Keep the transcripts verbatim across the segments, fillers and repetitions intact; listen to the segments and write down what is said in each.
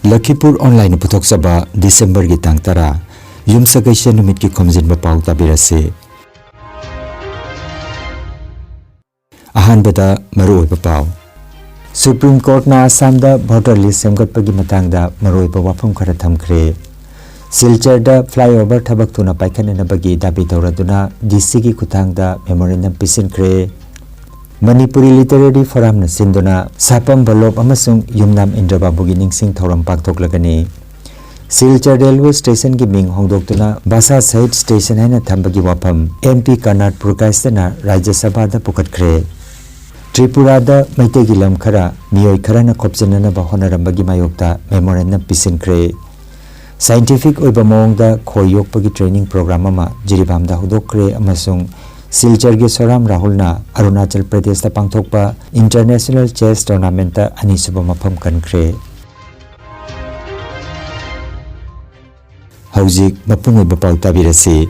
ꯂꯈꯤꯄꯨꯔ ꯑꯣꯟꯂꯥꯏꯟꯅ ꯄꯨꯊꯣꯛꯆꯕ ꯗꯤꯁꯦꯝꯕꯔꯒꯤ ꯇꯥꯡ ꯇꯔꯥ, ꯌꯨꯝꯁꯀꯩꯁ ꯅꯨꯃꯤꯠꯀꯤ ꯈꯣꯝꯖꯤꯟꯕ ꯄꯥꯎ ꯇꯥꯕꯤꯔꯁꯤ꯫ ꯑꯍꯥꯟꯕꯗ ꯃꯔꯨꯑꯣꯏꯕ ꯄꯥꯎ꯫ ꯁꯨꯄ꯭ꯔꯤꯝ ꯀꯣꯔꯠꯅ ꯑꯁꯥꯝꯗ ꯚꯣꯇꯔ ꯂꯤꯁ ꯁꯦꯝꯒꯠꯄꯒꯤ ꯃꯇꯥꯡꯗ ꯃꯔꯨꯑꯣꯏꯕ ꯋꯥꯐꯝ ꯈꯔ ꯊꯝꯈ꯭ꯔꯦ꯫ ꯁꯤꯜꯆꯔꯗ ꯐ꯭ꯂꯥꯏꯑꯣꯚꯔ ꯊꯕꯛ ꯊꯨꯅ ꯄꯥꯏꯈꯠꯅꯅꯕꯒꯤ ꯗꯥꯕꯤ ꯇꯧꯔꯗꯨꯅ ꯗꯤ ꯁꯤꯒꯤ ꯈꯨꯠꯊꯥꯡꯗ ꯃꯦꯃꯣꯔꯦꯟꯗꯝ ꯄꯤꯁꯤꯟꯈ꯭ꯔꯦ꯫ ꯃꯅꯤꯄꯨꯔꯤ ꯂꯤꯇꯔꯦꯔꯤ ꯐꯣꯔꯝꯅ ꯁꯤꯟꯗꯨꯅ ꯁꯥꯄꯝ ꯚꯜꯂꯣꯞ ꯑꯃꯁꯨꯡ ꯌꯨꯝꯅꯥꯝ ꯏꯟꯗ꯭ꯔꯕꯥꯕꯨꯒꯤ ꯅꯤꯡꯁꯤꯡ ꯊꯧꯔꯝ ꯄꯥꯡꯊꯣꯛꯂꯒꯅꯤ꯫ ꯁꯤꯜꯆꯔ ꯔꯦꯜꯋꯦ ꯁ꯭ꯇꯦꯁꯟꯒꯤ ꯃꯤꯡ ꯍꯣꯡꯗꯣꯛꯇꯨꯅ ꯕꯥꯁꯥ ꯁꯍꯤꯗ ꯁ꯭ꯇꯦꯁꯟ ꯍꯥꯏꯅ ꯊꯝꯕꯒꯤ ꯋꯥꯐꯝ ꯑꯦꯝ ꯄꯤ ꯀꯔꯅꯥꯠ ꯄꯨꯔꯀꯥꯏꯁꯇꯅ ꯔꯥꯖ꯭ꯌ ꯁꯚꯥꯗ ꯄꯨꯈꯠꯈ꯭ꯔꯦ꯫ ꯇ꯭ꯔꯤꯄꯨꯔꯥꯗ ꯃꯩꯇꯩꯒꯤ ꯂꯝ ꯈꯔ ꯃꯤꯑꯣꯏ ꯈꯔꯅ ꯈꯣꯞꯆꯤꯟꯅꯅꯕ ꯍꯣꯠꯅꯔꯝꯕꯒꯤ ꯃꯥꯌꯣꯛꯇ ꯃꯦꯃꯣꯔꯦꯟꯗꯝ ꯄꯤꯁꯤꯟꯈ꯭ꯔꯦ꯫ ꯁꯥꯏꯟꯇꯤꯐꯤꯛ ꯑꯣꯏꯕ ꯃꯑꯣꯡꯗ ꯈꯣꯏ ꯌꯣꯛꯄꯒꯤ ꯇ꯭ꯔꯦꯅꯤꯡ ꯄ꯭ꯔꯣꯒ꯭ꯔꯥꯝ ꯑꯃ ꯖꯤꯔꯤꯕꯥꯝꯗ ꯍꯧꯗꯣꯛꯈ꯭ꯔꯦ ꯑꯃꯁꯨꯡ ꯁꯤꯜꯆꯔꯒꯤ ꯁꯣꯔꯥꯝ ꯔꯥꯍꯨꯜꯅ ꯑꯔꯨꯅꯥꯆꯜ ꯄ꯭ꯔꯗꯦꯁꯇ ꯄꯥꯡꯊꯣꯛꯄ ꯏꯟꯇꯔꯅꯦꯁꯅꯦꯜ ꯆꯦꯁ ꯇꯣꯔꯅꯥꯃꯦꯟꯠꯇ ꯑꯅꯤꯁꯨꯕ ꯃꯐꯝ ꯀꯟꯈ꯭ꯔꯦ꯫ ꯍꯧꯖꯤꯛ ꯃꯄꯨꯡ ꯑꯣꯏꯕ ꯄꯥꯎ ꯇꯥꯕꯤꯔꯁꯤ꯫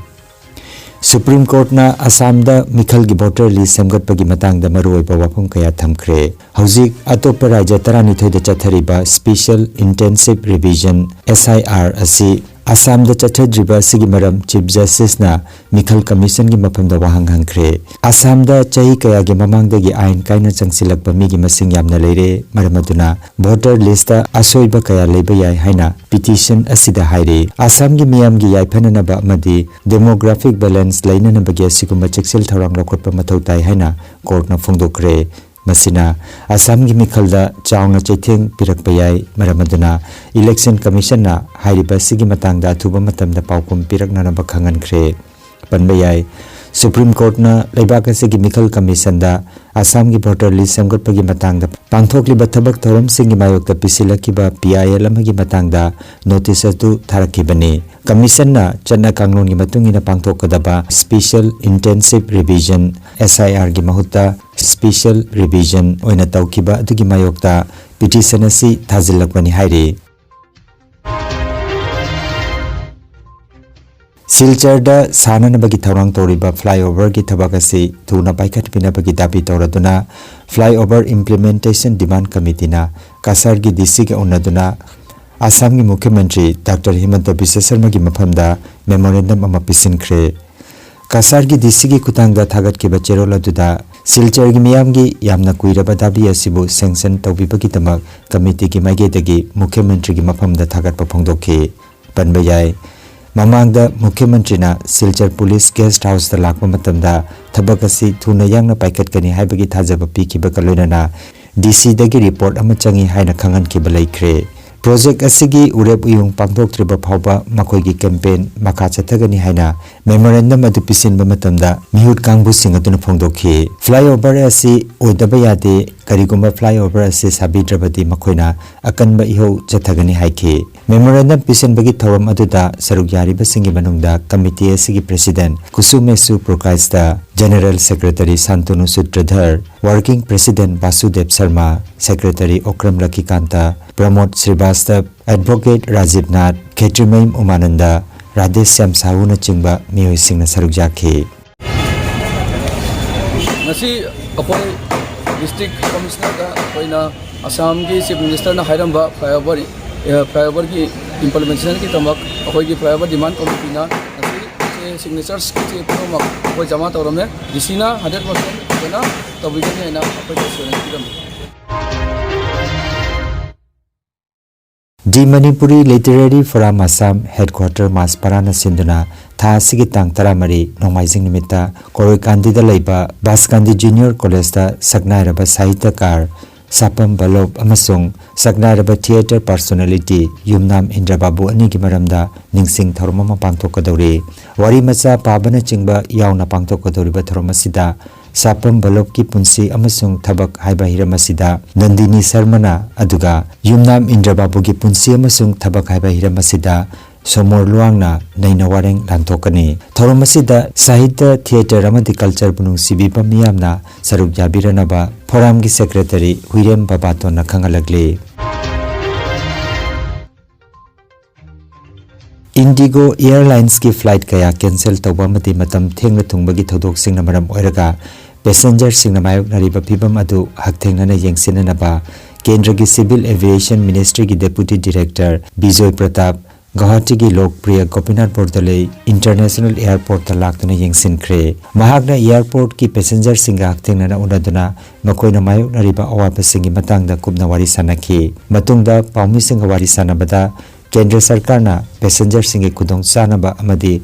ꯁꯨꯄ꯭ꯔꯤꯝ ꯀꯣꯔꯠꯅ ꯑꯁꯥꯝꯗ ꯃꯤꯈꯜꯒꯤ ꯚꯣꯇꯔ ꯂꯤꯁ ꯁꯦꯝꯒꯠꯄꯒꯤ ꯃꯇꯥꯡꯗ ꯃꯔꯨꯑꯣꯏꯕ ꯋꯥꯐꯝ ꯀꯌꯥ ꯊꯝꯈ꯭ꯔꯦ꯫ ꯍꯧꯖꯤꯛ ꯑꯇꯣꯞꯄ ꯔꯥꯖ꯭ꯌ ꯇꯔꯥꯅꯤꯊꯣꯏꯗ ꯆꯠꯊꯔꯤꯕ ꯁ꯭ꯄꯤꯁꯦꯜ ꯏꯟꯇꯦꯟꯁꯤꯚ ꯔꯤꯚꯤꯖꯟ, ꯑꯦꯁ ꯑꯥꯏ ꯑꯥꯔ, ꯑꯁꯤ ꯑꯁꯥꯝꯗ ꯆꯠꯊꯗ꯭ꯔꯤꯕ ꯑꯁꯤꯒꯤ ꯃꯔꯝ ꯆꯤꯐ ꯖꯁꯇꯤꯁꯅ ꯃꯤꯈꯜ ꯀꯃꯤꯁꯟꯒꯤ ꯃꯐꯝꯗ ꯋꯥꯍꯪ ꯍꯪꯈ꯭ꯔꯦ꯫ ꯑꯁꯥꯝꯗ ꯆꯍꯤ ꯀꯌꯥꯒꯤ ꯃꯃꯥꯡꯗꯒꯤ ꯑꯥꯏꯟ ꯀꯥꯏꯅ ꯆꯪꯁꯤꯜꯂꯛꯄ ꯃꯤꯒꯤ ꯃꯁꯤꯡ ꯌꯥꯝꯅ ꯂꯩꯔꯦ, ꯃꯔꯝ ꯑꯗꯨꯅ ꯚꯣꯇꯔ ꯂꯤꯁꯇ ꯑꯁꯣꯏꯕ ꯀꯌꯥ ꯂꯩꯕ ꯌꯥꯏ ꯍꯥꯏꯅ ꯄꯤꯇꯤꯁꯟ ꯑꯁꯤꯗ ꯍꯥꯏꯔꯤ꯫ ꯑꯁꯥꯝꯒꯤ ꯃꯤꯌꯥꯝꯒꯤ ꯌꯥꯏꯐꯅꯅꯕ ꯑꯃꯗꯤ ꯗꯦꯃꯣꯒ꯭ꯔꯥꯐꯤꯛ ꯕꯦꯂꯦꯟꯁ ꯂꯩꯅꯅꯕꯒꯤ ꯑꯁꯤꯒꯨꯝꯕ ꯆꯦꯛꯁꯤꯜ ꯊꯧꯔꯥꯡ ꯂꯧꯈꯠꯄ ꯃꯊꯧ ꯇꯥꯏ ꯍꯥꯏꯅ ꯀꯣꯔꯠꯅ ꯐꯣꯡꯗꯣꯛꯈ꯭ꯔꯦ꯫ ꯃꯁꯤꯅ ꯑꯁꯥꯝꯒꯤ ꯃꯤꯈꯜꯗ ꯆꯥꯎꯅ ꯆꯩꯊꯦꯡ ꯄꯤꯔꯛꯄ ꯌꯥꯏ, ꯃꯔꯝ ꯑꯗꯨꯅ ꯏꯂꯦꯛꯁꯟ ꯀꯃꯤꯁꯟꯅ ꯍꯥꯏꯔꯤꯕ ꯑꯁꯤꯒꯤ ꯃꯇꯥꯡꯗ ꯑꯊꯨꯕ ꯃꯇꯝꯗ ꯄꯥꯎꯈꯨꯝ ꯄꯤꯔꯛꯅꯅꯕ ꯈꯪꯍꯟꯈ꯭ꯔꯦ꯫ ꯄꯟꯕ ꯌꯥꯏ, ꯁꯨꯄ꯭ꯔꯤꯝ ꯀꯣꯔꯠꯅ ꯂꯩꯕꯥꯛ ꯑꯁꯤꯒꯤ ꯃꯤꯈꯜ ꯀꯃꯤꯁꯟꯗ ꯑꯁꯥꯝꯒꯤ ꯚꯣꯇꯔ ꯂꯤꯁ ꯁꯦꯝꯒꯠꯄꯒꯤ ꯃꯇꯥꯡꯗ ꯄꯥꯡꯊꯣꯛꯂꯤꯕ ꯊꯕꯛ ꯊꯧꯔꯝꯁꯤꯡꯒꯤ ꯃꯥꯌꯣꯛꯇ ꯄꯤꯁꯤꯜꯂꯛꯈꯤꯕ ꯄꯤ ꯑꯥꯏ ꯑꯦꯜ ꯑꯃꯒꯤ ꯃꯇꯥꯡꯗ ꯅꯣꯇꯤꯁ ꯑꯗꯨ ꯊꯥꯔꯛꯈꯤꯕꯅꯤ꯫ ꯀꯃꯤꯁꯟꯅ ꯆꯠꯅ ꯀꯥꯡꯂꯣꯟꯒꯤ ꯃꯇꯨꯡ ꯏꯟꯅ ꯄꯥꯡꯊꯣꯛꯀꯗꯕ ꯁ꯭ꯄꯤꯁꯦꯜ ꯏꯟꯇꯦꯟꯁꯤꯚ ꯔꯤꯚꯤꯖꯟ, ꯑꯦꯁ ꯑꯥꯏ ꯑꯥꯔꯒꯤ ꯃꯍꯨꯠꯇ ꯁ꯭ꯄꯤꯁꯦꯜ ꯔꯤꯚꯤꯖꯟ ꯑꯣꯏꯅ ꯇꯧꯈꯤꯕ ꯑꯗꯨꯒꯤ ꯃꯥꯌꯣꯛꯇ ꯄꯤꯇꯤꯁꯟ ꯑꯁꯤ ꯊꯥꯖꯤꯜꯂꯛꯄꯅꯤ ꯍꯥꯏꯔꯤ꯫ ꯁꯤꯜꯆꯔꯗ ꯁꯥꯅꯅꯕꯒꯤ ꯊꯧꯔꯥꯡ ꯇꯧꯔꯤꯕ ꯐ꯭ꯂꯥꯏꯑꯣꯚꯔꯒꯤ ꯊꯕꯛ ꯑꯁꯤ ꯊꯨꯅ ꯄꯥꯏꯈꯠꯄꯤꯅꯕꯒꯤ ꯗꯥꯕꯤ ꯇꯧꯔꯗꯨꯅ ꯐ꯭ꯂꯥꯏꯑꯣꯚꯔ ꯏꯝꯄ꯭ꯂꯤꯃꯦꯟꯇꯦꯁꯟ ꯗꯤꯃꯥꯟ ꯀꯃꯤꯇꯤꯅ ꯀꯁꯥꯔꯒꯤ ꯗꯤ ꯁꯤꯒ ꯎꯅꯗꯨꯅ ꯑꯁꯥꯝꯒꯤ ꯃꯨꯈ꯭ꯌ ꯃꯟꯇ꯭ꯔꯤ ꯗꯥꯛꯇꯔ ꯍꯤꯃꯟꯇ ꯕꯤꯁ꯭ꯋ ꯁꯔꯃꯒꯤ ꯃꯐꯝꯗ ꯃꯦꯃꯣꯔꯦꯟꯗꯝ ꯑꯃ ꯄꯤꯁꯤꯟꯈ꯭ꯔꯦ꯫ ꯀꯁꯥꯔꯒꯤ ꯗꯤ ꯁꯤꯒꯤ ꯈꯨꯠꯊꯥꯡꯗ ꯊꯥꯒꯠꯈꯤꯕ ꯆꯦꯔꯣꯜ ꯑꯗꯨꯗ ꯁꯤꯜꯆꯔꯒꯤ ꯃꯤꯌꯥꯝꯒꯤ ꯌꯥꯝꯅ ꯀꯨꯏꯔꯕ ꯗꯥꯕꯤ ꯑꯁꯤꯕꯨ ꯁꯦꯡꯁꯟ ꯇꯧꯕꯤꯕꯒꯤꯗꯃꯛ ꯀꯃꯤꯇꯤꯒꯤ ꯃꯥꯏꯀꯩꯗꯒꯤ ꯃꯨꯈ꯭ꯌ ꯃꯟꯇ꯭ꯔꯤꯒꯤ ꯃꯐꯝꯗ ꯊꯥꯒꯠꯄ ꯐꯣꯡꯗꯣꯛꯈꯤ꯫ ꯄꯟꯕ ꯌꯥꯏ꯫ ꯃꯃꯥꯡꯗ ꯃꯨꯈ꯭ꯌ ꯃꯟꯇ꯭ꯔꯤꯅ ꯁꯤꯜꯆꯔ ꯄꯨꯂꯤꯁ ꯒꯦꯁ ꯍꯥꯎꯁꯇ ꯂꯥꯛꯄ ꯃꯇꯝꯗ ꯊꯕꯛ ꯑꯁꯤ ꯊꯨꯅ ꯌꯥꯡꯅ ꯄꯥꯏꯈꯠꯀꯅꯤ ꯍꯥꯏꯕꯒꯤ ꯊꯥꯖꯕ ꯄꯤꯈꯤꯕꯒ ꯂꯣꯏꯅꯅ ꯗꯤ ꯁꯤꯗꯒꯤ ꯔꯤꯄꯣꯔꯠ ꯑꯃ ꯆꯪꯏ ꯍꯥꯏꯅ ꯈꯪꯍꯟꯈꯤꯕ ꯂꯩꯈ꯭ꯔꯦ꯫ ꯄ꯭ꯔꯣꯖꯦꯛ ꯑꯁꯤꯒꯤ ꯎꯔꯦꯞ ꯎꯌꯨꯡ ꯄꯥꯡꯊꯣꯛꯇ꯭ꯔꯤꯕ ꯐꯥꯎꯕ ꯃꯈꯣꯏꯒꯤ ꯀꯦꯝꯄꯦꯟ ꯃꯈꯥ ꯆꯠꯊꯒꯅꯤ ꯍꯥꯏꯅ ꯃꯦꯃꯣꯔꯦꯟꯗꯝ ꯑꯗꯨ ꯄꯤꯁꯤꯟꯕ ꯃꯇꯝꯗ ꯃꯤꯍꯨꯠ ꯀꯥꯡꯕꯨꯁꯤꯡ ꯑꯗꯨꯅ ꯐꯣꯡꯗꯣꯛꯈꯤ꯫ ꯐ꯭ꯂꯥꯏꯑꯣꯚꯔ ꯑꯁꯤ ꯑꯣꯏꯗꯕ ꯌꯥꯗꯦ, ꯀꯔꯤꯒꯨꯝꯕ ꯐ꯭ꯂꯥꯏꯑꯣꯚꯔ ꯑꯁꯤ ꯁꯥꯕꯤꯗ꯭ꯔꯕꯗꯤ ꯃꯈꯣꯏꯅ ꯑꯀꯟꯕ ꯏꯍꯧ ꯆꯠꯊꯒꯅꯤ ꯍꯥꯏꯈꯤ꯫ ꯃꯦꯃꯣꯔꯦꯟꯗꯝ ꯄꯤꯁꯤꯟꯕꯒꯤ ꯊꯧꯔꯝ ꯑꯗꯨꯗ ꯁꯔꯨꯛ ꯌꯥꯔꯤꯕꯁꯤꯡꯒꯤ ꯃꯅꯨꯡꯗ ꯀꯃꯤꯇꯤ ꯑꯁꯤꯒꯤ ꯄ꯭ꯔꯦꯁꯤꯗꯦꯟꯠ ꯀꯨꯁꯨꯃꯦꯁꯨ ꯄ꯭ꯔꯣꯀꯥꯁꯇ, general secretary Shantanu Sutradhar, working president Basudeb Sharma, secretary Okram Lakhikanta, Pramod Srivastava, advocate Rajib Nath, Khetrimayum Umananda, Radheshyam ꯁꯥꯍꯨꯅꯆꯤꯡꯕ ꯃꯤꯑꯣꯏꯁꯤꯡꯅ ꯁꯔꯨꯛ ꯌꯥꯈꯤ꯫ ꯉꯁꯤ ꯑꯩꯈꯣꯏ ꯗꯤꯁꯇ꯭ꯔꯤꯛ ꯀꯃꯤꯁꯅꯔꯗ ꯑꯩꯈꯣꯏꯅ ꯑꯁꯥꯝꯒꯤ ꯆꯤꯐ ꯃꯤꯅꯤꯁꯇꯔꯅ ꯍꯥꯏꯔꯝꯕ ꯐ꯭ꯂꯥꯏꯑꯣꯚꯔ, ꯑꯦ, ꯐ꯭ꯂꯥꯏꯑꯣꯚꯔꯒꯤ ꯏꯝꯄ꯭ꯂꯤꯃꯦꯟꯇꯦꯁꯟꯒꯤꯗꯃꯛ ꯑꯩꯈꯣꯏꯒꯤ ꯐ꯭ꯂꯥꯏꯑꯣꯚꯔ ꯗꯤꯃꯥꯟ ꯀꯃꯤꯇꯤꯅ ꯉꯁꯤ ꯆꯦ ꯁꯤꯒꯅꯦꯆꯔꯁꯀꯤ ꯆꯦ ꯄꯨꯝꯅꯃꯛ ꯑꯩꯈꯣꯏ ꯖꯃꯥ ꯇꯧꯔꯝꯃꯦ꯫ ꯗꯤ ꯁꯤꯅ ꯍꯟꯗ꯭ꯔꯦꯠ ꯄꯥꯔꯁꯦꯟ ꯐꯖꯅ ꯇꯧꯕꯤꯒꯅꯤ ꯍꯥꯏꯅ ꯑꯩꯈꯣꯏꯗ ꯑꯦꯁꯨꯔꯦꯟꯁ ꯄꯤꯔꯝꯃꯤ꯫ The Manipuri literary forum Assam headquarter ꯃꯥꯁꯄꯥꯔꯥꯅ ꯁꯤꯟꯗꯨꯅ ꯊꯥ ꯑꯁꯤꯒꯤ ꯇꯥꯡ ꯇꯔꯥꯃꯔꯤ ꯅꯣꯡꯃꯥꯏꯖꯤꯡ ꯅꯨꯃꯤꯠꯇ ꯀꯣꯔꯣꯏꯀꯥꯟꯗꯤꯗ ꯂꯩꯕ ꯕꯥꯁꯀꯥꯟꯗꯤ ꯖꯨꯅꯤꯌꯔ ꯀꯣꯂꯦꯖꯇ ꯁꯛꯅꯥꯏꯔꯕ ꯁꯥꯍꯤꯇ꯭ꯌꯀꯥꯔ ꯁꯥꯄꯝ ꯕꯂꯣꯞ ꯑꯃꯁꯨꯡ ꯁꯛꯅꯥꯏꯔꯕ ꯊꯤꯌꯦꯇꯔ ꯄꯥꯔꯁꯣꯅꯦꯂꯤꯇꯤ ꯌꯨꯝꯅꯥꯝ ꯏꯟꯗ꯭ꯔꯕꯥꯕꯨ ꯑꯅꯤꯒꯤ ꯃꯔꯝꯗ ꯅꯤꯡꯁꯤꯡ ꯊꯧꯔꯝ ꯑꯃ ꯄꯥꯡꯊꯣꯛꯀꯗꯧꯔꯤ꯫ ꯋꯥꯔꯤ ꯃꯆꯥ ꯄꯥꯕꯅꯆꯤꯡꯕ ꯌꯥꯎꯅ ꯄꯥꯡꯊꯣꯛꯀꯗꯧꯔꯤꯕ ꯊꯧꯔꯝ ꯑꯁꯤꯗ ꯁꯥꯄꯝ ꯕꯂꯣꯞꯀꯤ ꯄꯨꯟꯁꯤ ꯑꯃꯁꯨꯡ ꯊꯕꯛ ꯍꯥꯏꯕ ꯍꯤꯔꯝ ꯑꯁꯤꯗ ꯅꯟꯗꯤꯅꯤ ꯁꯔꯃꯅ, ꯑꯗꯨꯒ ꯌꯨꯝꯅꯥꯝ ꯏꯟꯗ꯭ꯔꯕꯥꯕꯨꯒꯤ ꯄꯨꯟꯁꯤ ꯑꯃꯁꯨꯡ ꯊꯕꯛ ꯍꯥꯏꯕ ꯍꯤꯔꯝ ꯑꯁꯤꯗ ꯁꯣꯃꯣꯔ ꯂꯨꯋꯥꯡꯅ ꯅꯩꯅ ꯋꯥꯔꯦꯡ ꯂꯥꯟꯊꯣꯛꯀꯅꯤ꯫ ꯊꯧꯔꯝ ꯑꯁꯤꯗ ꯁꯥꯍꯤꯇ꯭ꯌ, ꯊꯤꯌꯦꯇꯔ ꯑꯃꯗꯤ ꯀꯜꯆꯔꯕꯨ ꯅꯨꯡꯁꯤꯕꯤꯕ ꯃꯤꯌꯥꯝꯅ ꯁꯔꯨꯛ ꯌꯥꯕꯤꯔꯅꯕ ꯐꯣꯔꯝꯒꯤ ꯁꯦꯀ꯭ꯔꯦꯇꯔꯤ ꯍꯨꯏꯔꯦꯝ ꯕꯕꯥꯇꯣꯟꯅ ꯈꯪꯍꯜꯂꯛꯂꯤ꯫ ꯏꯟꯗꯤꯒꯣ ꯑꯦꯌꯔꯂꯥꯏꯟꯁꯀꯤ ꯐ꯭ꯂꯥꯏꯠ ꯀꯌꯥ ꯀꯦꯟꯁꯦꯜ ꯇꯧꯕ ꯑꯃꯗꯤ ꯃꯇꯝ ꯊꯦꯡꯅ ꯊꯨꯡꯕꯒꯤ ꯊꯧꯗꯣꯛꯁꯤꯡꯅ ꯃꯔꯝ ꯑꯣꯏꯔꯒ ꯄꯦꯁꯦꯟꯖꯔꯁꯤꯡꯅ ꯃꯥꯌꯣꯛꯅꯔꯤꯕ ꯐꯤꯚꯝ ꯑꯗꯨ ꯍꯛꯊꯦꯡꯅꯅ ꯌꯦꯡꯁꯤꯟꯅꯅꯕ ꯀꯦꯟꯗ꯭ꯔꯒꯤ Civil Aviation Ministryꯒꯤ Deputy Director Bijoy Pratap ꯒꯧꯍꯥꯇꯤꯒꯤ ꯂꯣꯛꯄ꯭ꯔꯤꯌ Gopinath ꯕꯣꯔꯗꯣꯂꯦ International Airportꯇ ꯂꯥꯛꯇꯨꯅ ꯌꯦꯡꯁꯤꯟꯈ꯭ꯔꯦ꯫ ꯃꯍꯥꯛꯅ airportꯀꯤ passengerꯁꯤꯡꯒ ꯍꯛꯊꯦꯡꯅꯅ ꯎꯅꯗꯨꯅ ꯃꯈꯣꯏꯅ ꯃꯥꯌꯣꯛꯅꯔꯤꯕ ꯑꯋꯥꯕꯁꯤꯡꯒꯤ ꯃꯇꯥꯡꯗ ꯀꯨꯞꯅ ꯋꯥꯔꯤ ꯁꯥꯟꯅꯈꯤ꯫ ꯃꯇꯨꯡꯗ ꯄꯥꯎꯃꯤꯁꯤꯡꯒ ꯋꯥꯔꯤ ꯁꯥꯟꯅꯕꯗ ꯀꯦꯟꯗ꯭ꯔ ꯁꯔꯀꯥꯔꯅ passengerꯁꯤꯡꯒꯤ ꯈꯨꯗꯣꯡꯆꯥꯅꯕ ꯑꯃꯗꯤ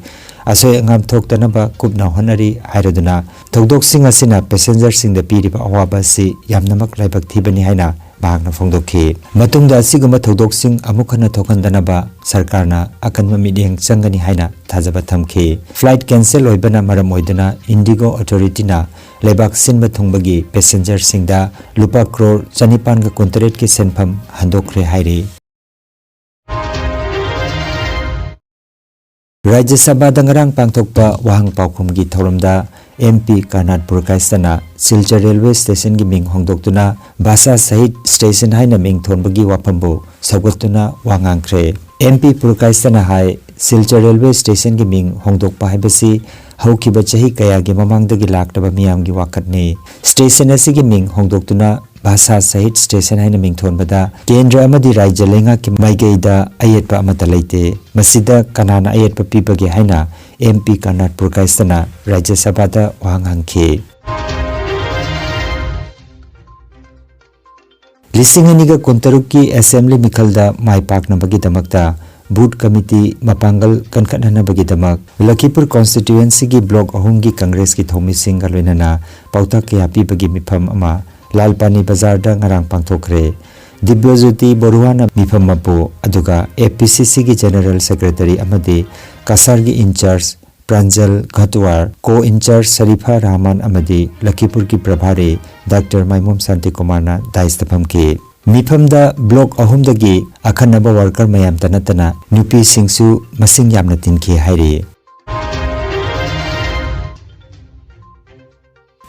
ꯑꯁꯣꯏ ꯑꯉꯥꯝ ꯊꯣꯛꯇꯅꯕ ꯀꯨꯞꯅ ꯍꯣꯠꯅꯔꯤ ꯍꯥꯏꯔꯗꯨꯅ, ꯊꯧꯗꯣꯛꯁꯤꯡ ꯑꯁꯤꯅ passengerꯁꯤꯡꯗ ꯄꯤꯔꯤꯕ ꯑꯋꯥꯕ ꯑꯁꯤ ꯌꯥꯝꯅꯃꯛ ꯂꯥꯏꯕꯛ ꯊꯤꯕꯅꯤ ꯍꯥꯏꯅ ꯃꯍꯥꯛꯅ ꯐꯣꯡꯗꯣꯛꯈꯤ꯫ ꯃꯇꯨꯡꯗ ꯑꯁꯤꯒꯨꯝꯕ ꯊꯧꯗꯣꯛꯁꯤꯡ ꯑꯃꯨꯛ ꯍꯟꯅ ꯊꯣꯛꯍꯟꯗꯅꯕ ꯁꯔꯀꯥꯔꯅ ꯑꯀꯟꯕ ꯃꯤꯠꯌꯦꯡ ꯆꯪꯒꯅꯤ ꯍꯥꯏꯅ ꯊꯥꯖꯕ ꯊꯝꯈꯤ꯫ Flight cancel ꯑꯣꯏꯕꯅ ꯃꯔꯝ ꯑꯣꯏꯗꯨꯅ IndiGo Authorityꯅ ꯂꯩꯕꯥꯛ ꯁꯤꯟꯕ ꯊꯨꯡꯕꯒꯤ passengerꯁꯤꯡꯗ ꯂꯨꯄꯥ ꯀ꯭ꯔꯣꯔ ꯆꯅꯤꯄꯥꯟꯒ ꯀꯨꯟꯇꯔꯦꯠꯀꯤ ꯁꯦꯟꯐꯝ ꯍꯟꯗꯣꯛꯈ꯭ꯔꯦ ꯍꯥꯏꯔꯤ꯫ ꯔꯥꯖ꯭ꯌ ꯁꯚꯥꯗ ꯉꯔꯥꯡ ꯄꯥꯡꯊꯣꯛꯄ ꯋꯥꯍꯪ ꯄꯥꯎꯈꯨꯝꯒꯤ ꯊꯧꯔꯝꯗ MP ꯀꯔꯅꯥꯠ ꯄꯨꯔꯀꯥꯏꯁꯇꯅ ꯁꯤꯜꯆꯔ railway stationꯒꯤ ꯃꯤꯡ ꯍꯣꯡꯗꯣꯛꯇꯨꯅ ꯚꯥꯁꯥ ꯁꯍꯤꯗ station ꯍꯥꯏꯅ ꯃꯤꯡ ꯊꯣꯟꯕꯒꯤ ꯋꯥꯐꯝꯕꯨ ꯁꯧꯒꯠꯇꯨꯅ ꯋꯥ ꯉꯥꯡꯈ꯭ꯔꯦ꯫ MP ꯄꯨꯔꯀꯥꯏꯁꯇꯅ ꯍꯥꯏ, ꯁꯤꯜꯆꯔ railway stationꯒꯤ ꯃꯤꯡ ꯍꯣꯡꯗꯣꯛꯄ ꯍꯥꯏꯕꯁꯤ ꯍꯧꯈꯤꯕ ꯆꯍꯤ ꯀꯌꯥꯒꯤ ꯃꯃꯥꯡꯗꯒꯤ ꯂꯥꯛꯂꯕ ꯃꯤꯌꯥꯝꯒꯤ ꯋꯥꯀꯠꯅꯤ꯫ Station ꯑꯁꯤꯒꯤ ꯃꯤꯡ ꯍꯣꯡꯗꯣꯛꯇꯨꯅ ꯚꯥꯁꯥ ꯁꯍꯤꯗ station ꯍꯥꯏꯅ ꯃꯤꯡꯊꯣꯟꯕꯗ ꯀꯦꯟꯗ꯭ꯔ ꯑꯃꯗꯤ ꯔꯥꯖ꯭ꯌ ꯂꯩꯉꯥꯛꯀꯤ ꯃꯥꯏꯀꯩꯗ ꯑꯌꯦꯠꯄ ꯑꯃꯠꯇ ꯂꯩꯇꯦ꯫ ꯃꯁꯤꯗ ꯀꯅꯥꯅ ꯑꯌꯦꯠꯄ ꯄꯤꯕꯒꯦ ꯍꯥꯏꯅ MP ꯀꯔꯅꯥꯠ ꯄꯨꯔꯀꯥꯏꯁꯇꯅ ꯔꯥꯖ꯭ꯌ ꯁꯚꯥꯗ ꯋꯥꯍꯪ ꯍꯪꯈꯤ꯫ ꯂꯤꯁꯤꯡ ꯑꯅꯤꯒ ꯀꯨꯟꯇꯔꯨꯛꯀꯤ assembly ꯃꯤꯈꯜꯗ ꯃꯥꯏ ꯄꯥꯛꯅꯕꯒꯤꯗꯃꯛꯇ booth committee ꯃꯄꯥꯡꯒꯜ ꯀꯟꯈꯠꯍꯟꯅꯕꯒꯤꯗꯃꯛ ꯂꯈꯤꯄꯨꯔ constituencyꯒꯤ block ꯑꯍꯨꯝꯒꯤ congressꯀꯤ ꯊꯧꯃꯤꯁꯤꯡꯒ ꯂꯣꯏꯅꯅ ꯄꯥꯎꯇꯥꯛ ꯀꯌꯥ ꯄꯤꯕꯒꯤ ꯃꯤꯐꯝ ꯑꯃ ꯂꯥꯜꯄꯥꯅꯤ ꯕꯖꯥꯔꯗ ꯉꯔꯥꯡ ꯄꯥꯡꯊꯣꯛꯈ꯭ꯔꯦ꯫ ꯗꯤꯕ꯭ꯌꯖꯣꯇꯤ ꯕꯣꯔꯨꯍꯥꯅ ꯃꯤꯐꯝ ꯑꯃꯕꯨ, ꯑꯗꯨꯒ APCCꯒꯤ general secretary ꯑꯃꯗꯤ ꯀꯁꯥꯔꯒꯤ in-charge ꯄ꯭ꯔꯥꯟꯖꯜ ꯘꯇꯋꯥꯔ, co-in-charge ꯁꯔꯤꯐꯥ ꯔꯍꯃꯟ ꯑꯃꯗꯤ ꯂꯈꯤꯄꯨꯔꯒꯤ ꯄ꯭ꯔꯚꯥꯔꯤ ꯗꯥꯛꯇꯔ ꯃꯥꯏꯃꯣꯝ ꯁꯥꯟꯇꯤꯀꯨꯃꯥꯔꯅ dais ꯇ ꯐꯝꯈꯤ꯫ ꯃꯤꯐꯝꯗ block ꯑꯍꯨꯝꯗꯒꯤ ꯑꯈꯟꯅꯕ worker ꯃꯌꯥꯝꯇ ꯅꯠꯇꯅ ꯅꯨꯄꯤꯁꯤꯡꯁꯨ ꯃꯁꯤꯡ ꯌꯥꯝꯅ ꯇꯤꯟꯈꯤ ꯍꯥꯏꯔꯤ꯫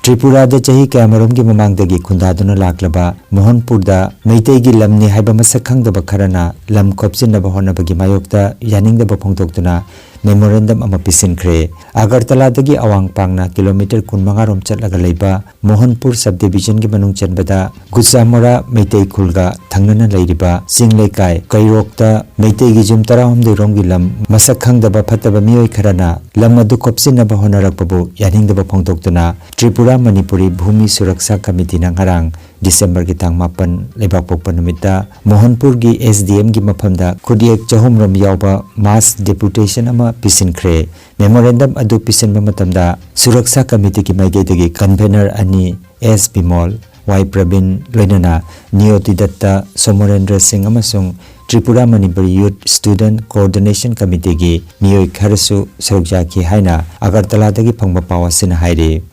ꯇ꯭ꯔꯤꯄꯨꯔꯥꯗ ꯆꯍꯤ ꯀꯌꯥꯃꯔꯨꯝꯒꯤ ꯃꯃꯥꯡꯗꯒꯤ ꯈꯨꯟꯗꯥꯗꯨꯅ ꯂꯥꯛꯂꯕ ꯃꯣꯍꯟꯄꯨꯔꯗ ꯃꯩꯇꯩꯒꯤ ꯂꯝꯅꯤ ꯍꯥꯏꯕ ꯃꯁꯛ ꯈꯪꯗꯕ ꯈꯔꯅ ꯂꯝ ꯈꯣꯞꯆꯤꯟꯅꯕ ꯍꯣꯠꯅꯕꯒꯤ ꯃꯥꯌꯣꯛꯇ ꯌꯥꯅꯤꯡꯗꯕ ꯐꯣꯡꯗꯣꯛꯇꯨꯅ ꯃꯦꯃꯣꯔꯦꯟꯗꯝ ꯑꯃ ꯄꯤꯁꯤꯟꯈ꯭ꯔꯦ꯫ ꯑꯒꯔꯇꯂꯥꯗꯒꯤ ꯑꯋꯥꯡ ꯄꯥꯡꯅ ꯀꯤꯂꯣꯃꯤꯇꯔ ꯀꯨꯟꯃꯉꯥ ꯔꯣꯝ ꯆꯠꯂꯒ ꯂꯩꯕ ꯃꯣꯍꯟꯄꯨꯔ ꯁꯕ ꯗꯤꯕꯤꯖꯟꯒꯤ ꯃꯅꯨꯡ ꯆꯟꯕꯗ ꯒꯨꯆꯥꯃꯣꯔꯥ ꯃꯩꯇꯩ ꯈꯨꯜꯒ ꯊꯪꯅꯅ ꯂꯩꯔꯤꯕ ꯆꯤꯡ ꯂꯩꯀꯥꯏ ꯀꯩꯔꯣꯛꯇ ꯃꯩꯇꯩꯒꯤ ꯌꯨꯝ ꯇꯔꯥꯍꯨꯝꯗꯣꯏ ꯔꯣꯝꯒꯤ ꯂꯝ ꯃꯁꯛ ꯈꯪꯗꯕ ꯐꯠꯇꯕ ꯃꯤꯑꯣꯏ ꯈꯔꯅ ꯂꯝ ꯑꯗꯨ ꯈꯣꯞꯆꯤꯟꯅꯕ ꯍꯣꯠꯅꯔꯛꯄꯕꯨ ꯌꯥꯅꯤꯡꯗꯕ ꯐꯣꯡꯗꯣꯛꯇꯨꯅ ꯇ꯭ꯔꯤꯄꯨꯔꯥ ꯃꯅꯤꯄꯨꯔꯤ ꯚꯨꯃꯤ ꯁꯨꯔꯛꯁꯥ ꯀꯃꯤꯇꯤꯅ ꯉꯔꯥꯡ ꯗꯤꯁꯦꯝꯕꯔꯒꯤ ꯇꯥꯡ ꯃꯥꯄꯟ ꯂꯩꯕꯥꯛꯄꯣꯛꯄ ꯅꯨꯃꯤꯠꯇ ꯃꯣꯍꯟꯄꯨꯔꯒꯤ ꯑꯦꯁ ꯗꯤ ꯑꯦꯝꯒꯤ ꯃꯐꯝꯗ ꯈꯨꯠꯌꯦꯛ ꯆꯍꯨꯝ ꯔꯣꯝ ꯌꯥꯎꯕ ꯃꯥꯁ ꯗꯦꯄꯨꯇꯦꯁꯟ ꯑꯃ ꯄꯤꯁꯤꯟꯈ꯭ꯔꯦ꯫ ꯃꯦꯃꯣꯔꯦꯟꯗꯝ ꯑꯗꯨ ꯄꯤꯁꯤꯟꯕ ꯃꯇꯝꯗ ꯁꯨꯔꯛꯁꯥ ꯀꯃꯤꯇꯤꯒꯤ ꯃꯥꯏꯀꯩꯗꯒꯤ ꯀꯟꯚꯦꯅꯔ ꯑꯅꯤ, ꯑꯦꯁ ꯕꯤꯃꯣꯜ, ꯋꯥꯏ ꯄ꯭ꯔꯕꯤꯟ, ꯂꯣꯏꯅꯅ ꯅꯤꯌꯣꯇꯤꯗꯠꯇ ꯁꯣꯃꯣꯔꯦꯟꯗ꯭ꯔ ꯁꯤꯡ ꯑꯃꯁꯨꯡ ꯇ꯭ꯔꯤꯄꯨꯔꯥ ꯃꯅꯤꯄꯨꯔꯤ ꯌꯨꯠ ꯁ꯭ꯇꯨꯗꯦꯟꯠ ꯀꯣꯑꯣꯔꯗꯤꯅꯦꯁꯟ ꯀꯃꯤꯇꯤꯒꯤ ꯃꯤꯑꯣꯏ ꯈꯔꯁꯨ ꯁꯔꯨꯛ ꯌꯥꯈꯤ ꯍꯥꯏꯅ ꯑꯒꯔꯇꯂꯥꯗꯒꯤ ꯐꯪꯕ ꯄꯥꯎ ꯑꯁꯤꯅ ꯍꯥꯏꯔꯤ꯫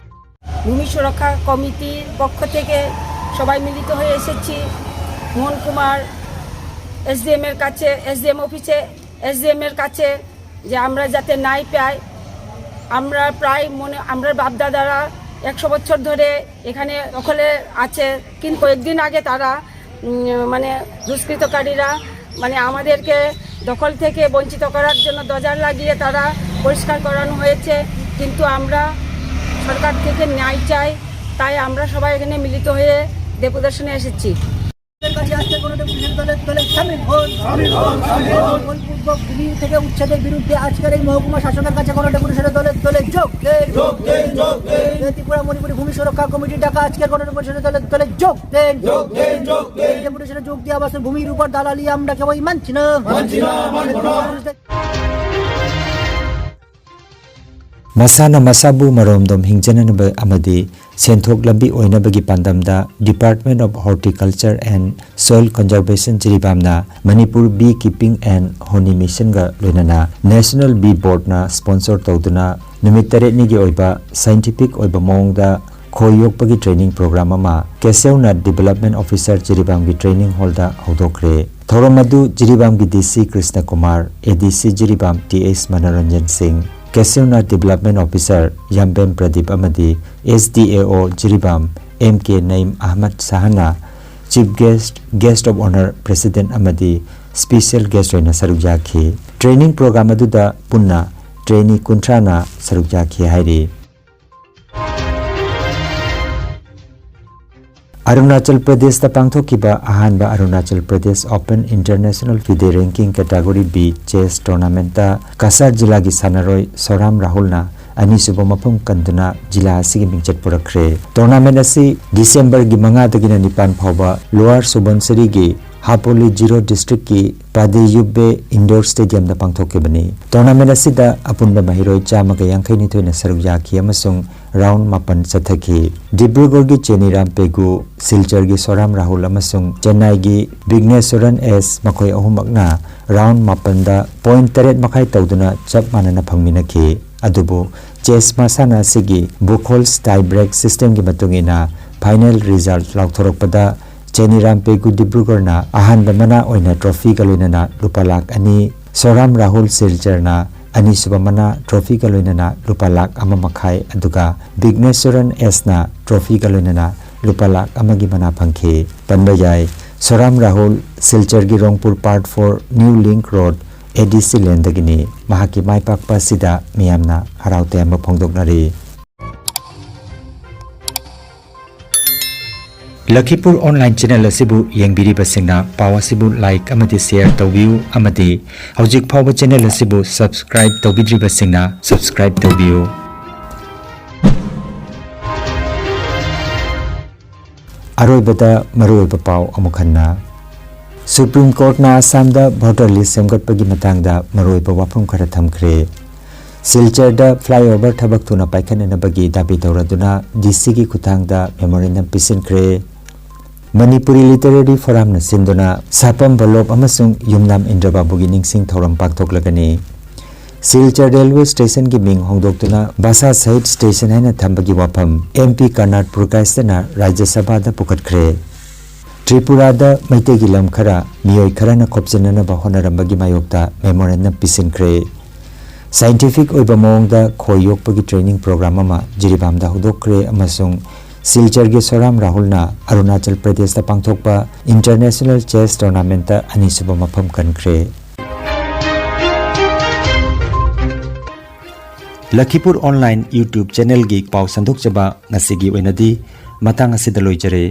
ভূমি সুরক্ষা কমিটির পক্ষ থেকে সবাই মিলিত হয়ে এসেছি মোহন কুমার এসডিএম এর কাছে, এসডিএম অফিসে, এসডিএম এর কাছে, যে আমরা যাতে ন্যায় পাই। আমরা প্রায় মনে, আমরা বাপদাদারা একশো বছর ধরে এখানে দখলে আছে, কিন্তু কয়েকদিন আগে তারা উম, মানে দুষ্কৃতকারীরা মানে আমাদেরকে দখল থেকে বঞ্চিত করার জন্য দরজা লাগিয়ে তারা পরিষ্কার করানো হয়েছে, কিন্তু আমরা সরকার থেকে ন্যায় চাই। তাই আমরা সবাই এখানে মিলিত হয়ে ডেপুটেশনে এসেছি। কাছে আজকে কোনো ডেপুটেশন দলে দলে সামিল হন। বলপূর্বক ভূমি থেকে উচ্ছেদের বিরুদ্ধে আজকের এই মহকুমা শাসকের কাছে কোনো ডেপুটেশনে দলে দলে যোগ দেন। ত্রিপুরা মণিপুরী ভূমি সুরক্ষা কমিটি ডাকা আজকের কোনো ডেপুটেশনে দলে দলে যোগ দেন। ডেপুটেশনে যোগ দিয়ে আবাসন ভূমির উপর দালালি আমরা কেউই মানছি না। Masana masabu maromdom hingjananaba amadi ꯁꯦꯟꯊꯣꯛ ꯂꯝꯕꯤ ꯑꯣꯏꯅꯕꯒꯤ ꯄꯥꯟꯗꯝꯗ Department of Horticulture and Soil Conservation ꯖꯤꯔꯤꯕꯥꯝꯅ Manipur Bee Keeping and Honey Mission ꯒ ꯂꯣꯏꯅꯅ National Bee Board ꯅ sponsor ꯇꯧꯗꯨꯅ ꯅꯨꯃꯤꯠ ꯇꯔꯦꯠꯅꯤꯒꯤ ꯑꯣꯏꯕ scientific ꯑꯣꯏꯕ ꯃꯑꯣꯡꯗ ꯈꯣꯏ ꯌꯣꯛꯄꯒꯤ training program ꯑꯃ ꯀꯦꯁꯦꯜꯅꯥꯊ Development Officer ꯖꯤꯔꯤꯕꯥꯝꯒꯤ training hall ꯗ ꯍꯧꯗꯣꯛꯈ꯭ꯔꯦ꯫ ꯊꯧꯔꯝ ꯑꯗꯨ ꯖꯤꯔꯤꯕꯥꯝꯒꯤ ꯗꯤ ꯁꯤ ꯀ꯭ꯔꯤꯁꯅ ꯀꯨꯃꯥꯔ, ꯑꯦ ꯗꯤ ꯁꯤ ꯖꯤꯔꯤꯕꯥꯝ ꯇꯤ ꯑꯦꯁ ꯃꯅꯣꯔꯟꯖꯟ ꯁꯤꯡ, ꯀꯦꯁꯦꯜꯅꯥꯊ Development Officer ꯌꯥꯝꯕꯦꯝ ꯄ꯭ꯔꯗꯤꯞ ꯑꯃꯗꯤ ꯑꯦꯁ ꯗꯤ ꯑꯦ ꯑꯣ Jiribam M K ꯅꯏꯝ Ahmad ꯁꯍꯥꯅ Chief Guest, Guest of Honour, President ꯑꯃꯗꯤ special guest ꯑꯣꯏꯅ ꯁꯔꯨꯛ ꯌꯥꯈꯤ꯫ Training program ꯑꯗꯨꯗ ꯄꯨꯟꯅ trainee ꯀꯨꯟꯊ꯭ꯔꯥꯅ ꯁꯔꯨꯛ ꯌꯥꯈꯤ ꯍꯥꯏꯔꯤ꯫ ꯑꯔꯨꯅꯥꯆꯜ ꯄ꯭ꯔꯗꯦꯁꯇ ꯄꯥꯡꯊꯣꯛꯈꯤꯕ ꯑꯍꯥꯟꯕ Arunachal Pradesh Open International FIDE Ranking Category B Chess Tournamentꯇ Cachar ꯖꯤꯂꯥꯒꯤ ꯁꯥꯟꯅꯔꯣꯏ ꯁꯣꯔꯥꯝ ꯔꯥꯍꯨꯜꯅ ꯑꯅꯤꯁꯨꯕ ꯃꯐꯝ ꯀꯟꯗꯨꯅ ꯖꯤꯂꯥ ꯑꯁꯤꯒꯤ ꯃꯤꯡꯆꯠ ꯄꯨꯔꯛꯈ꯭ꯔꯦ꯫ Tournament ꯑꯁꯤ ꯗꯤꯁꯦꯝꯕꯔꯒꯤ ꯃꯉꯥꯗꯒꯤꯅ ꯅꯤꯄꯥꯟ ꯐꯥꯎꯕ Lower Subansiriꯒꯤ ꯍꯥꯄꯣꯂꯤ ꯖꯤꯔꯣ districtꯀꯤ ꯄꯥꯗꯦꯌꯨꯕꯦ Indoor Stadiumꯗ ꯄꯥꯡꯊꯣꯛꯈꯤꯕꯅꯤ꯫ Tournament ꯑꯁꯤꯗ ꯑꯄꯨꯟꯕ ꯃꯍꯩꯔꯣꯏ ꯆꯥꯝꯃꯒ ꯌꯥꯡꯈꯩ ꯅꯤꯊꯣꯏꯅ ꯁꯔꯨꯛ ꯌꯥꯈꯤ ꯑꯃꯁꯨꯡ round ꯃꯥꯄꯟ ꯆꯠꯊꯈꯤ꯫ ꯗꯤꯕ꯭ꯔꯨꯒꯔꯒꯤ ꯆꯦꯅꯤꯔꯥꯝ ꯄꯦꯒꯨ, ꯁꯤꯜꯆꯔꯒꯤ ꯁꯣꯔꯥꯝ ꯔꯥꯍꯨꯜ ꯑꯃꯁꯨꯡ ꯆꯦꯟꯅꯥꯏꯒꯤ ꯕꯤꯒ꯭ꯅꯦꯁꯣꯔꯟ ꯑꯦꯁ ꯃꯈꯣꯏ ꯑꯍꯨꯝꯃꯛꯅ round ꯃꯥꯄꯟꯗ point ꯇꯔꯦꯠ ꯃꯈꯥꯏ ꯇꯧꯗꯨꯅ ꯆꯞ ꯃꯥꯟꯅꯅ ꯐꯪꯃꯤꯟꯅꯈꯤ꯫ ꯑꯗꯨꯕꯨ chess ꯃꯁꯥꯟꯅ ꯑꯁꯤꯒꯤ Buchholz tie break systemꯒꯤ ꯃꯇꯨꯡ ꯏꯟꯅ final result ꯂꯥꯎꯊꯣꯔꯛꯄꯗ ꯆꯦꯅꯤꯔꯥꯝ ꯄꯦꯒꯨ ꯗꯤꯕ꯭ꯔꯨꯒꯔꯅ ꯑꯍꯥꯟꯕ ꯃꯅꯥ ꯑꯣꯏꯅ trophyꯒ ꯂꯣꯏꯅꯅ ꯂꯨꯄꯥ ꯂꯥꯈ ꯑꯅꯤ, ꯁꯣꯔꯥꯝ ꯔꯥꯍꯨꯜ ꯁꯤꯜꯆꯔꯅ ꯑꯅꯤꯁꯨꯕ ꯃꯅꯥ trophyꯒ ꯂꯣꯏꯅꯅ ꯂꯨꯄꯥ ꯂꯥꯈ ꯑꯃ ꯃꯈꯥꯏ, ꯑꯗꯨꯒ ꯕꯤꯒ꯭ꯅꯦꯁꯣꯔꯟ ꯑꯦꯁꯅ trophyꯒ ꯂꯣꯏꯅꯅ ꯂꯨꯄꯥ ꯂꯥꯈ ꯑꯃꯒꯤ ꯃꯅꯥ ꯐꯪꯈꯤ꯫ ꯄꯟꯕ ꯌꯥꯏ, ꯁꯣꯔꯥꯝ Rahul ꯁꯤꯜꯆꯔꯒꯤ ꯔꯣꯡꯄꯨꯔ Part four New Link Road ADC laneꯗꯒꯤꯅꯤ꯫ ꯃꯍꯥꯛꯀꯤ ꯃꯥꯏ ꯄꯥꯛꯄ ꯑꯁꯤꯗ ꯃꯤꯌꯥꯝꯅ ꯍꯔꯥꯎ ꯇꯌꯥꯝꯕ ꯐꯣꯡꯗꯣꯛꯅꯔꯤ꯫ ꯂꯈꯤꯄꯨꯔ online channel ꯑꯁꯤꯕꯨ ꯌꯦꯡꯕꯤꯔꯤꯕꯁꯤꯡꯅ ꯄꯥꯎ ꯑꯁꯤꯕꯨ like ꯑꯃꯗꯤ share ꯇꯧꯕꯤꯌꯨ ꯑꯃꯗꯤ ꯍꯧꯖꯤꯛ ꯐꯥꯎꯕ channel ꯑꯁꯤꯕꯨ subscribe ꯇꯧꯕꯤꯗ꯭ꯔꯤꯕꯁꯤꯡꯅ subscribe ꯇꯧꯕꯤꯌꯨ꯫ ꯑꯔꯣꯏꯕꯗ ꯃꯔꯨꯑꯣꯏꯕ ꯄꯥꯎ ꯑꯃꯨꯛ ꯍꯟꯅ꯫ Supreme Courtꯅ ꯑꯁꯥꯝꯗ voter list ꯁꯦꯝꯒꯠꯄꯒꯤ ꯃꯇꯥꯡꯗ ꯃꯔꯨꯑꯣꯏꯕ ꯋꯥꯐꯝ ꯈꯔ ꯊꯝꯈ꯭ꯔꯦ꯫ ꯁꯤꯜꯆꯔꯗ flyover ꯊꯕꯛ ꯊꯨꯅ ꯄꯥꯏꯈꯠꯅꯅꯕꯒꯤ ꯗꯥꯕꯤ ꯇꯧꯔꯗꯨꯅ DCꯒꯤ ꯈꯨꯠꯊꯥꯡꯗ memorandum ꯄꯤꯁꯤꯟꯈ꯭ꯔꯦ꯫ ꯃꯅꯤꯄꯨꯔꯤ Literary Forumꯅ ꯁꯤꯟꯗꯨꯅ ꯁꯥꯄꯝ ꯚꯜꯂꯣꯞ ꯑꯃꯁꯨꯡ ꯌꯨꯝꯅꯥꯝ ꯏꯟꯗ꯭ꯔꯕꯥꯕꯨꯒꯤ ꯅꯤꯡꯁꯤꯡ ꯊꯧꯔꯝ ꯄꯥꯡꯊꯣꯛꯂꯒꯅꯤ꯫ ꯁꯤꯜꯆꯔ railway stationꯒꯤ ꯃꯤꯡ ꯍꯣꯡꯗꯣꯛꯇꯨꯅ ꯕꯥꯁꯥ ꯁꯍꯤꯗ station ꯍꯥꯏꯅ ꯊꯝꯕꯒꯤ ꯋꯥꯐꯝ MP ꯀꯔꯅꯥꯠ ꯄꯨꯔꯀꯥꯏꯁꯇꯅ ꯔꯥꯖ꯭ꯌ ꯁꯚꯥꯗ ꯄꯨꯈꯠꯈ꯭ꯔꯦ꯫ ꯇ꯭ꯔꯤꯄꯨꯔꯥꯗ ꯃꯩꯇꯩꯒꯤ ꯂꯝ ꯈꯔ ꯃꯤꯑꯣꯏ ꯈꯔꯅ ꯈꯣꯞꯆꯤꯟꯅꯅꯕ ꯍꯣꯠꯅꯔꯝꯕꯒꯤ ꯃꯥꯌꯣꯛꯇ memorandum ꯄꯤꯁꯤꯟꯈ꯭ꯔꯦ꯫ Scientific ꯑꯣꯏꯕ ꯃꯑꯣꯡꯗ ꯈꯣꯏ ꯌꯣꯛꯄꯒꯤ training program ꯑꯃ ꯖꯤꯔꯤꯕꯥꯝꯗ ꯍꯧꯗꯣꯛꯈ꯭ꯔꯦ ꯑꯃꯁꯨꯡ ꯁꯤꯜꯆꯔꯒꯤ ꯁꯣꯔꯥꯝ ꯔꯥꯍꯨꯜꯅ ꯑꯔꯨꯅꯥꯆꯜ ꯄ꯭ꯔꯗꯦꯁꯇ ꯄꯥꯡꯊꯣꯛꯄ International Chess Tournamentꯇ ꯑꯅꯤꯁꯨꯕ ꯃꯐꯝ ꯀꯟꯈ꯭ꯔꯦ꯫ ꯂꯈꯤꯄꯨꯔ ꯑꯣꯟꯂꯥꯏꯟ YouTube ꯆꯦꯅꯦꯜꯒꯤ ꯄꯥꯎ ꯁꯟꯗꯣꯛꯆꯕ ꯉꯁꯤꯒꯤ ꯑꯣꯏꯅꯗꯤ ꯃꯇꯥꯡ ꯑꯁꯤꯗ ꯂꯣꯏꯖꯔꯦ꯫